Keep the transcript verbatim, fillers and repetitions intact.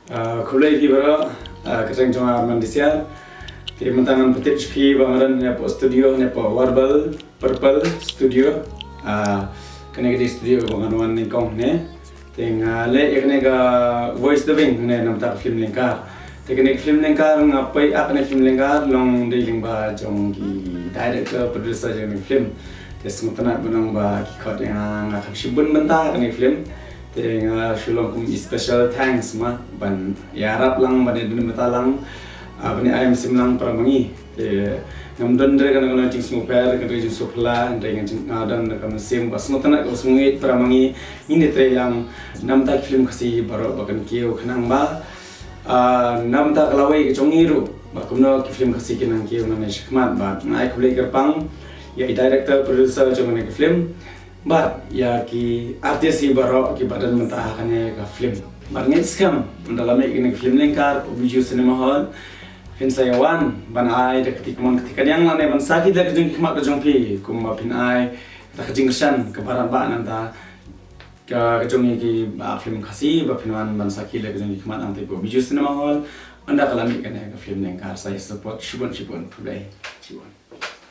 Ah, khublei phi baroh, ah, ka jong nga Arman Disiar. Te mynta ngan pyntip sha phi ba nga don ne po studio ne po Warbal Purple Studio. Ah, kane ka dei studio ba ngan wan nyngkong ne. Te nga leh ïa kane ka voice dubbing ne namta ka film Lyngkar. Te kane ka film Lyngkar nga poi ak kane film Lyngkar long dei lyngba jong ki director producer jong kane ka film. Te sngewtynnat ban ong ba ki khot ïa nga, nga kham shibun bynta kane ka film. Te nga shu long kum i special thanks ma ban ïarap lang ban ïa don bynta lang, ah, ban ïa ai mynsiem lang para ma ngi. Te ngam don re kano kano jingsngewpher, kano jingsngewphylla, hynrei nga don re kano mynsiem ba sngewtynnat ka sngewngeit para ma ngi. Ngin ïa trei lang namta ki film Khasi baroh ba kan kiew khnang ba, ah, namta ka lawei ka jong ngi ruh ba kumno ki film Khasi kin nang kiew nangne shakhmat. Bad nga ai khublei kyrpang ïa i director producer jong kane ka film bad ïa ki artist hi baroh ki ba don mynta ha kane ka film. Bad nga ngeit skhem ynda la mih kane ka film Lyngkar ha Bijou Cinema Hall, phin sa ïa wan ban ai da ka kti kamon ka kti kadiang lane ban sakhi da ka jingkhmat ka jong phi kumba phin ai da ka jingkyrshan kaba rangbah namta ka, ka jong ngi ki, ah, film Khasi ba phin wan ban sakhi da ka jingkhmat nangta ha Bijou Cinema Hall ynda ka la mih kane ka film Lyngkar. Sa ïa support shibun shibun. Khublei shibun.